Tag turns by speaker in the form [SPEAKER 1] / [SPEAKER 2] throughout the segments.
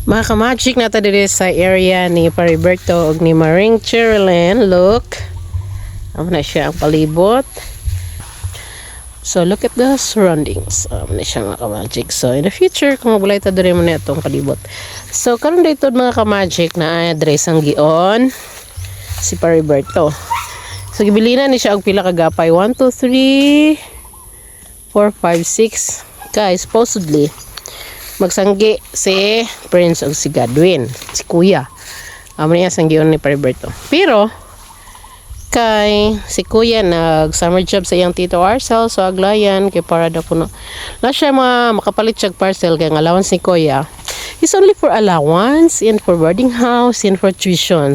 [SPEAKER 1] Mga ka-magic, naa ta diri sa area ni Pariberto ug ni Maring Cherilyn. Look. Amo na siya ang palibot. So look at the surroundings. Amo na siya, mga ka-magic. So in the future, kung mabulay ta diri, mo na itong palibot. So karon dito, mga ka-magic, na diri sanggion si Pariberto. So gibilina ni siya og pila ka gapay? 1, 2, 3, 4, 5, 6. Guys, supposedly magsanggi si Prince og si Godwin, si Kuya. Amo niya sanggion ni Pariberto. Pero kay si Kuya nag summer job sa iyang tito Arcel, so aglayan kay para daw kuno na siya mga makapalit siya og parcel, kay ang allowance ni Kuya is only for allowance and for boarding house and for tuition.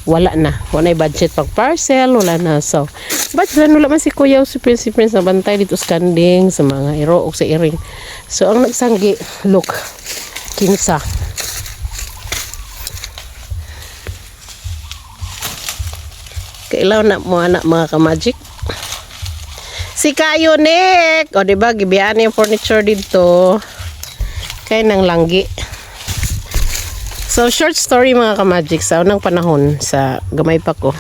[SPEAKER 1] Wala na. Wala na budget pag parcel, wala na. So, but then wala man si Kuya o si Prince, si Prince nabantay dito sa kanding, sa mga iro o sa iring. So, ang nagsanggi, look, kinsa. Kailaw na mo anak, mga ka-magic. Si Kayonek! O, diba, gibiyaan yung furniture dito. Kay nang langgi. So, short story, mga ka-magic, sa unang panahon, sa gamay pa ko.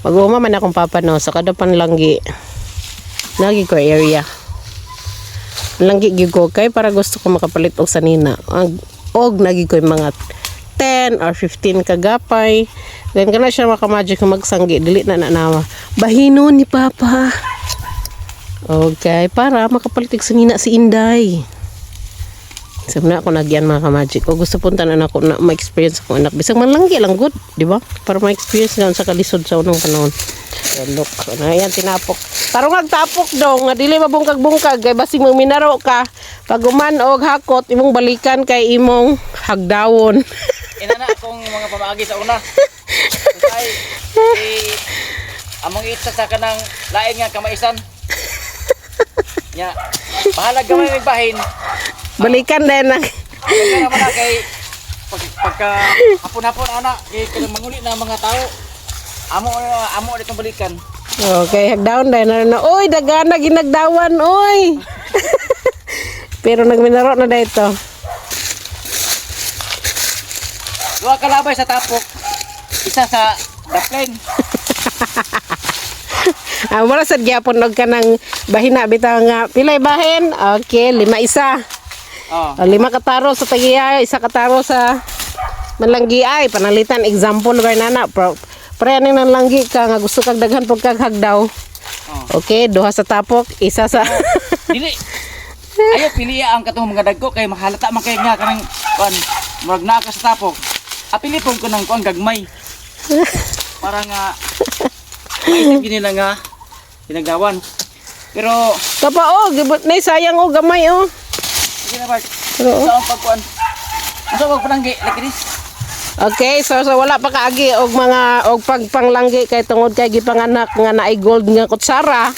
[SPEAKER 1] Mag-uuma man akong papa, no, sa kada panlanggi, nagi ko area. Langgi gyud ko kay para gusto ko makapalit og sanina. Og nagi ko yung mga 10 or 15 kagapay. Then kana siya, mga ka-magic, kung magsanggi, dili na na na bahino ni papa. Okay, para makapalit og sanina si Inday. Sa na ako nagyan, mga ka-magic. O gusto punta na ako na ma-experience akong anak. Bisag man langgi lang good, di ba? Para ma-experience na sa kalisod sa unang panahon. So, look, ano yan, tinapok. Tarong tapok dong, nga dili mabungkag-bungkag kay basig magminaro ka. Pag uman og hakot, imong balikan kay imong hagdawon.
[SPEAKER 2] Ina na akong mga pamaagi sa una. Kay eh, among itsa sa kanang lain nga kamaisan. Nya, bahala gamay may bahin.
[SPEAKER 1] Balikan din ang
[SPEAKER 2] Pagka naman na kay pagka hapon-hapon ana kay kanang manguli na mga tao. Amo amo ditong balikan.
[SPEAKER 1] Okay, hagdawon din na na. Oy, dagana ginagdawan, oy. Pero nagminaro na dito.
[SPEAKER 2] Duha ka labay sa tapok. Isa sa daplin.
[SPEAKER 1] Ah, wala sad gyapon og kanang bahina bitaw nga pilay bahin. Okay, lima isa.
[SPEAKER 2] Oh.
[SPEAKER 1] O, lima kataro sa tagiya, isa kataro sa manlanggi ay panalitan example kay nana pro. Pre ani nanlanggi ka nga gusto kag daghan pag kag hagdaw.
[SPEAKER 2] Oh.
[SPEAKER 1] Okay, duha sa tapok, isa sa
[SPEAKER 2] Dili. Ayo pili ang katong mga dagko kay mahalata man kay nga kanang kuan murag naa ka sa tapok. Apili pud ko ng kuan gagmay. Para nga maisip gyud nila nga hinagdawan. Pero
[SPEAKER 1] Kapa oh, gibot nay sayang oh gamay oh.
[SPEAKER 2] sige na Bart.
[SPEAKER 1] Pero oh.
[SPEAKER 2] Sa akong pagkuan. Asa pag pananggi like this?
[SPEAKER 1] Okay, so wala pa kaagi og mga og pagpanglanggi kay tungod kay gipanganak nga naay gold nga kutsara.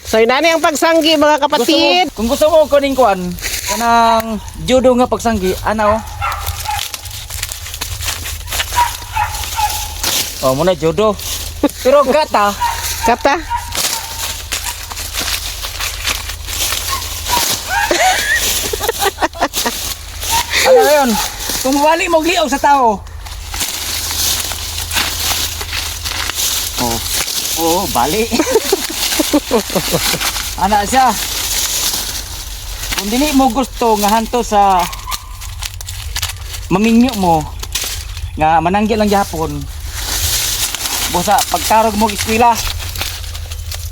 [SPEAKER 1] So inani ang pagsanggi, mga
[SPEAKER 2] Gusto mo,
[SPEAKER 1] kapatid.
[SPEAKER 2] kung gusto mo kuning kuan kanang judo nga pagsanggi ana oh. Oh, muna judo. Pero gata,
[SPEAKER 1] Kata.
[SPEAKER 2] Ano na yun? Kung mawali mo liog sa tao. Oh. Oh, bali. Ana siya. Kung dili mo gusto nga hanto sa mamingyo mo nga mananggi lang gihapon. Busa pagtarog mo og eskwela.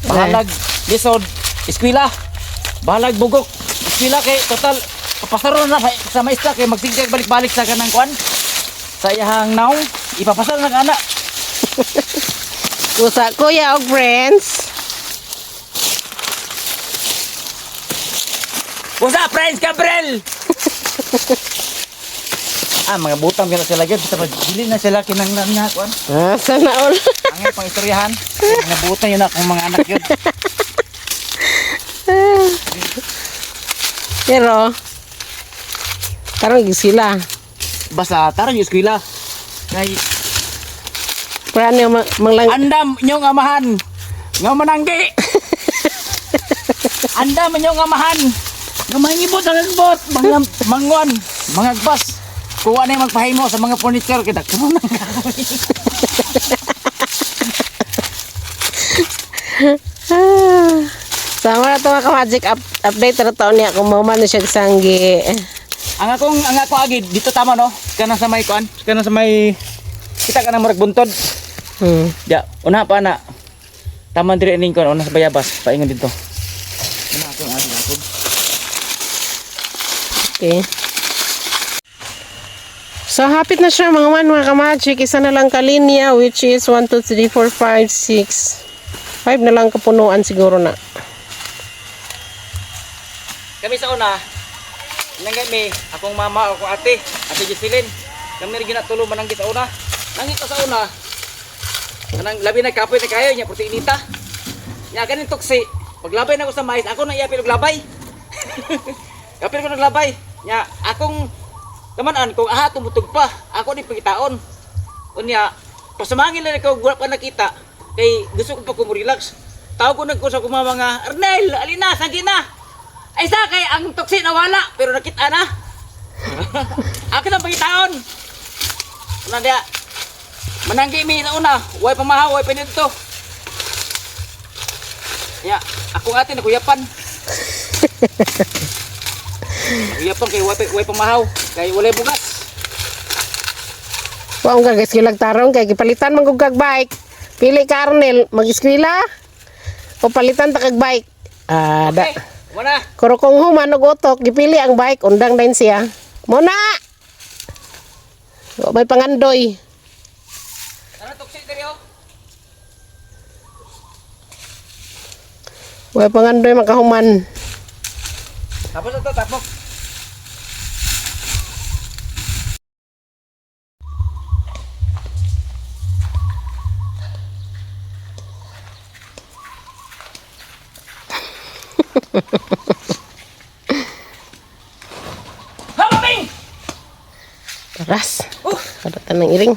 [SPEAKER 2] Bahalag lisod eskwela. Bahalag bugok eskwela kay total papasaro na sa maestra kay magsigig balik-balik sa kanang kuan sa iyahang naong ipapasaro na ka ana.
[SPEAKER 1] Usa kuya og friends.
[SPEAKER 2] What's up, friends Gabriel? Ah, mga butang gina sila gyud basta pag dili na sila kinanglan nga kuan.
[SPEAKER 1] Ah, sana all.
[SPEAKER 2] Ang pang istoryahan. Mga butang yun akong mga anak yun.
[SPEAKER 1] Pero karon gyud sila.
[SPEAKER 2] Basta tarong yung eskwela. Kay
[SPEAKER 1] Pero ano yung manglang
[SPEAKER 2] andam inyong amahan nga mananggi. Andam inyong amahan. Nga mangibot ang agbot, mga manguan, mga agbas. Kuha na yung magpahimo sa mga furniture kita. Kuha na kahoy.
[SPEAKER 1] Ah. So, ang mga mga ka-magic update na taon niya kung mahuman na siya sanggi.
[SPEAKER 2] Ang ako agid dito tama no. Kana sa may kuan, kana sa may kita ka na murag buntod. Ya, una pa na. Tama diri ning kuan una sa bayabas, paingon dito. Una akong agid ako.
[SPEAKER 1] Okay. So, hapit na siya mga man, mga ka-magic. Isa na lang kalinya, which is 1, 2, 3, 4, 5, 6. 5 na lang kapunuan siguro na.
[SPEAKER 2] Kami sa una, nanggay mi, akong mama, akong ate, ate Jocelyn. Kami rin ginatulo mananggi sa una. Nanggi ko sa una. Kanang labi na kapoy na kayo nya proteinita. Nya ganin tuksi. Paglabay na ko sa mais, ako na iapil og labay. Kapil ko naglabay. Nya akong tamanan kung aha tumutug pa, ako ni pagitaon. Unya pasumangin lang ko wala pa nakita kay gusto ko pa ko relax. Tawag ko nagko sa kumama nga, "Arnel, alina, sagi na." Ay sa kay ang tuksi nawala pero nakita na. Ako nang pagitaon. Una dia. Mananggi mi na una, way pamahaw, way pinito. Ya, akong ate nakuyapan. Nakuyapan kay way pamahaw, kay walay bugas.
[SPEAKER 1] Wa ang kag tarong kay gipalitan man kog kag bike. Pili ka Arnel, mag-eskwela o palitan ta kag bike. Ah, da.
[SPEAKER 2] Okay, wala.
[SPEAKER 1] Kuro kung human og utok, gipili ang bike, undang din siya. Muna! Wa may pangandoy.
[SPEAKER 2] Ano tuksi diri oh?
[SPEAKER 1] Wa pangandoy makahuman.
[SPEAKER 2] Tapos na to, tapok. Hamaming!
[SPEAKER 1] Taras.
[SPEAKER 2] Oh!
[SPEAKER 1] Karatan ng iring.